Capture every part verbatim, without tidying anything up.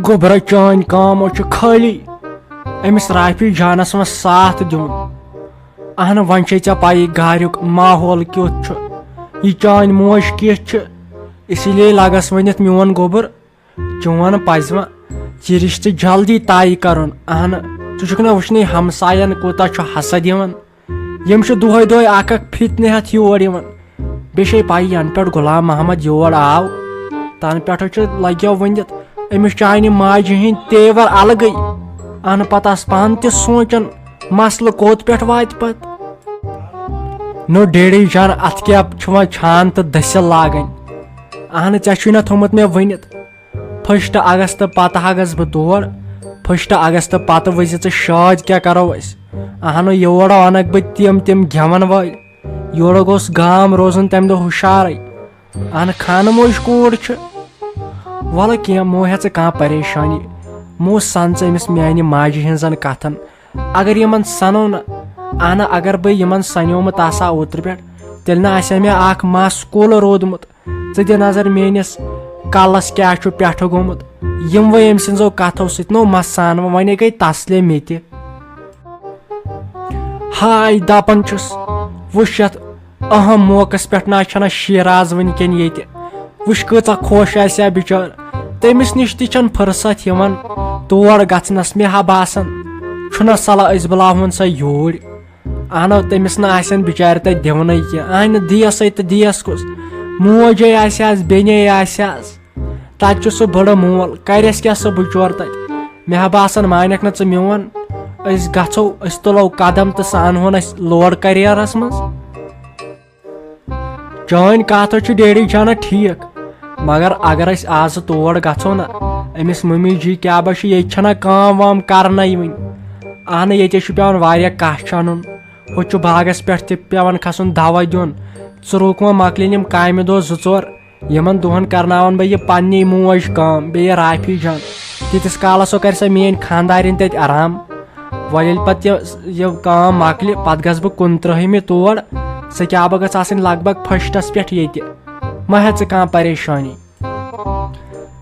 گوٚبرا، چٲنۍ کٲم چھِ خٲلی أمِس رافی جانس منٛز ساتھ دیُن۔ اہنہٕ، وۄنۍ چھے ژےٚ پَیی گریُک ماحول کیُتھ چھُ، یہِ چٲنۍ موج کِژھ چھِ۔ اسی لیے لگس ؤنِتھ میون گوٚبُر، چون پزِ وۄنۍ یہِ رشتہٕ جلدی طے کرُن۔ اہنہٕ، ژٕ چھُکھ نہ وٕچھنٕے ہمساین کوٗتاہ چھُ حسد یِوان۔ یِم چھِ دۄہے دۄہے اکھ اکھ فتنہٕ ہٮ۪تھ یور یِوان۔ بیٚیہِ چھے پَیی، ینہٕ پٮ۪ٹھ غلام محمد یور آو، تنہٕ پٮ۪ٹھٕ چھُ لگیو ؤنِتھ أمِس چانہِ ماجہِ ہٕنٛدۍ تیور الگٕے۔ اہنہٕ، پتہٕ آس پانہٕ تہِ سونٛچان، مسلہٕ کوٚت پٮ۪ٹھ واتہِ پتہٕ۔ نو ڈیڈی جان، اتھ کیٛاہ چھُ وۄنۍ چھان تہٕ دٔسِل لاگٕنۍ؟ اہنہٕ، ژےٚ چھُے نہ تھوٚمُت مےٚ ؤنِتھ، فسٹ اگست پتہٕ ہا گژھٕ بہٕ تور۔ فسٹ اگست پتہٕ وٕچھِ ژٕ شاد کیٛاہ کرو أسۍ۔ اہنہٕ، یورٕ انکھ بہٕ تِم تِم گٮ۪ون وٲلۍ۔ یورٕ گوٚژھ گام روزُن تمہِ دۄہ ہُشارے۔ اہنہٕ، خانہٕ موج کوٗر چھِ۔ وَلہٕ کینٛہہ، مو ہےٚ ژٕ کانٛہہ پریشٲنی۔ مو سَن ژٕ أمِس میانہِ ماجہِ ہٕنٛزن کتھن۔ اگر یِمن سَنو نہٕ، اہنہٕ، اگر بہٕ یِمن سَنیومُت آسہٕ ہا اوترٕ پٮ۪ٹھ، تیٚلہِ نہ آسہِ ہا مےٚ اکھ مَس کُل روٗدمُت۔ ژٕ دِ نظر میٲنِس کلس کیٛاہ چھُ پٮ۪ٹھٕ گوٚمُت۔ یِموٕے أمۍ سٕنٛزو کتھو سۭتۍ نو مَس سان وۄنۍ گٔے تسلے مےٚ تہِ۔ ہاے دپان چھُس، وٕچھ یتھ اہم موقعس پٮ۪ٹھ نہ چھنہ شیراز وٕنکٮ۪ن ییٚتہِ۔ وٕچھ کۭژاہ خۄش آسہِ ہا بِچٲر، تٔمِس نِش تہِ چھنہٕ فرصت یِوان تور گژھنس۔ مےٚ ہا باسان چھُنہ صلاح أسۍ بُلاوہون سۄ یوٗرۍ۔ اہنو، تٔمِس نہ آسن بِچارِ تتہِ دِونٕے کینٛہہ۔ اہنہِ، دیسے تہٕ دیس کُس؟ موجے آسہِ ہس، بیٚنے آسہِ ہس۔ تتہِ چھُ سُہ بٕڑٕ مول، کرٮ۪س کیٛاہ سُہ بِچور تتہِ؟ مےٚ ہا باسان مانکھ نہٕ ژٕ میون۔ أسۍ گژھو، أسۍ تُلو قدم تہٕ سُہ انہون أسۍ لوڈ کریرس منٛز۔ چٲنۍ کتھ حظ چھِ ڈیڈی جانہ ٹھیٖک، مگر اگر أسۍ آز تور گژھو نہ، أمِس مٔمی جی کیٛاہ بہ چھِ، ییٚتہِ چھنہ کٲم وٲم کرنَے وٕنہِ۔ اہنہٕ، ییٚتہِ چھُ پٮ۪وان واریاہ کچھ انُن، ہُتہِ چھُ باغس پٮ۪ٹھ تہِ پٮ۪وان کھسُن، دوا دیُن۔ ژٕ رُک وۄنۍ، مۄکلِن یِم کامہِ دۄہ زٕ ژور۔ یِمن دۄہن کرناون بہٕ یہِ پننی موج کٲم، بیٚیہِ رافی جان۔ تیٖتِس کالس ہو کرِ سۄ میٲنۍ خانٛدارِنۍ تتہِ آرام۔ وۄنۍ ییٚلہِ پتہٕ یہِ، یہِ کٲم مۄکلہِ، پتہٕ گژھٕ بہٕ کُنترٕہمہِ تور۔ سۄ کیٛاہ بہٕ گژھٕ آسٕنۍ لگ بگ فٔسٹس پٮ۪ٹھ ییٚتہِ۔ مہ ہےٚ ژٕ کانٛہہ پریشٲنی۔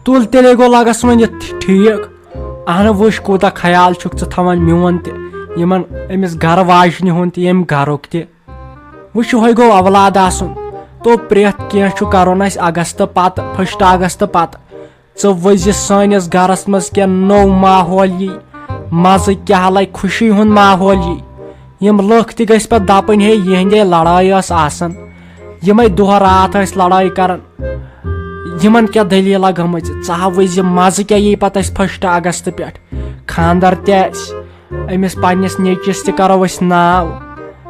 تُل تیٚلے گوٚو، لگس وۄنۍ یہِ ٹھیٖک۔ اہنہٕ، وٕچھ کوٗتاہ خیال چھُکھ ژٕ تھاوان میون تہِ، یِمن، أمِس گرٕ واجنہِ ہُنٛد تہِ، ییٚمہِ گرُک تہِ۔ وٕچھ، یِہوٚے گوٚو اولاد آسُن۔ تو پرٛٮ۪تھ کینٛہہ چھُ کرُن اَسہِ اگست پتہٕ، فٔسٹ اگست پتہٕ۔ ژٕ وٕچھ زِ سٲنِس گرس منٛز کیٛاہ نوٚو ماحول یی، مزٕ کیٛاہ لگہِ، خوشی ہُنٛد ماحول یی۔ یِم لُکھ تہِ گٔژھۍ پتہٕ دپٕنۍ، ہے، یِہنٛدے لڑٲے ٲس آسان، یِمے دۄہ راتھ ٲسۍ لڑٲے کران، یِمن کیٛاہ دٔلیٖلہ گٔمٕژ؟ ژٕ ہا وٕچھ زِ مزٕ کیٛاہ یی پتہٕ اَسہِ فٔسٹ اگست پٮ۪ٹھ۔ خانٛدر تہِ آسہِ، أمِس پننِس نیٚچوِس تہِ کرو أسۍ ناو۔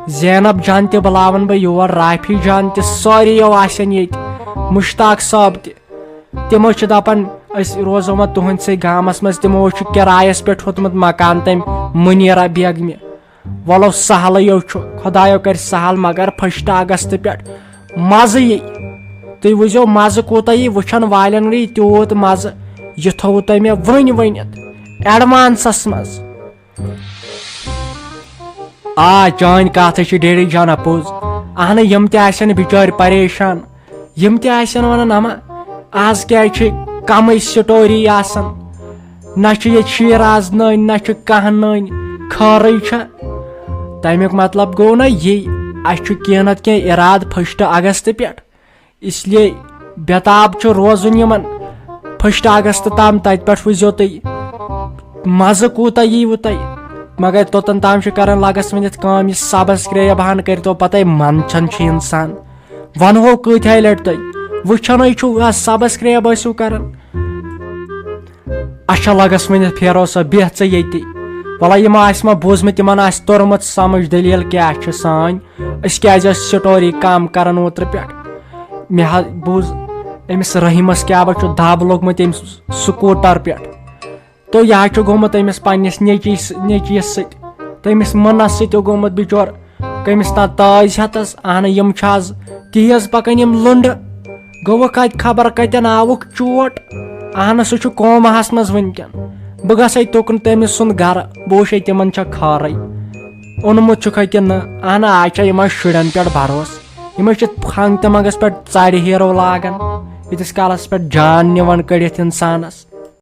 زینب جان تہِ بُلاون بہٕ یور، رافی جان تہِ، سٲریو آسن ییٚتہِ، مشتاق صٲب تہِ۔ تِمو چھِ دپان، أسۍ روزو وۄنۍ تُہنٛدسٕے گامس منٛز۔ تِمو چھُ کرایس پٮ۪ٹھ ہیوٚتمُت مکان تٔمۍ منیرہ بیگمہِ۔ وَلو سہلٕے یو چھُ، خۄدایو کرِ سہل، مگر فٔسٹ اگست پٮ۪ٹھ مزٕ یی۔ تُہۍ وٕچھزیو مزٕ کوٗتاہ یی، وٕچھن والٮ۪ن یی تیوٗت مزٕ۔ یہِ تھوٚوُ تۄہہِ مےٚ وٕنۍ ؤنِتھ ایڈوانسس منٛز۔ آ، چٲنۍ کتھ چھِ ڈیڈی جانا پوٚز۔ اہنہٕ، یِم تہِ آسن بِچٲرۍ پریشان، یِم تہِ آسن ونان، اما آز کیازِ چھِ کمٕے سٹوری آسان، نہ چھِ ییٚتہِ شیراز نٔنۍ، نہ چھِ کانٛہہ نٔنۍ، خٲرٕے چھا؟ تمیُک مطلب گوٚو نہ یی، اسہِ چھُ کینٛہہ نتہٕ کینٛہہ ارادٕ فٔسٹ اگست پٮ۪ٹھ۔ اس لیے بےتاب چھُ روزُن یِمن فٔسٹ اگست تام۔ تتہِ پٮ۪ٹھ وٕچھزیو تُہۍ مزٕ کوٗتاہ ییٖوٕ تۄہہِ۔ مگر توٚتن تام چھِ کران لگس ؤنِتھ کٲم، یہِ سبسکرایب ہن کٔرتو، پتہٕ منٛدچھان چھُ انسان۔ ونہو کۭتۍ ہاے لٹہِ تۄہہِ، وٕچھنٕے چھُو، آ، سبسکرایب ٲسِو کران۔ اچھا، لگس ؤنِتھ پھیرو سا، بیٚہہ ژٕ ییٚتی۔ وَلہ، یِمو آسہِ ما بوٗزمُت، تِمن آسہِ توٚرمُت سمجھ دٔلیٖل کیٛاہ چھِ سٲنۍ۔ أسۍ کیٛازِ ٲسۍ سٹوری کم کران اوترٕ پٮ۪ٹھ؟ مےٚ حظ بوٗز أمِس رحیٖمس کیٛاہ با چھُ دب لوٚگمُت أمِس سکوٗٹر پٮ۪ٹھ۔ تو یہِ حظ چھُ گوٚمُت أمِس پننِس نیٚچِس، نیٚچِیَس سۭتۍ، تہٕ أمِس مُنَس سۭتۍ تہِ گوٚمُت بِچور، کٔمِس تام تٲج ہٮ۪تَس۔ اہنہٕ، یِم چھِ آز تیز پکان یِم لُنڈٕ۔ گوٚوُکھ اتہِ خبر کتٮ۪ن آوُکھ چوٹ۔ اہنہٕ، سُہ چھُ کوماہس منٛز وٕنکٮ۪ن۔ بہٕ گژھے تُکُن تٔمِس سُنٛد گرٕ، بہٕ وٕچھے تِمن چھا خٲرٕے۔ اوٚنمُت چھُکھا کِنہٕ نہٕ؟ اہنہٕ، آز چھا یِمن شُرٮ۪ن پٮ۪ٹھ بھروسہٕ؟ یِمے چھِ خنٛگ تہٕ منٛگس پٮ۪ٹھ ژرِ ہیرو لاگان، ییٖتِس کالس پٮ۪ٹھ جان نِوان کٔڑِتھ انسانس۔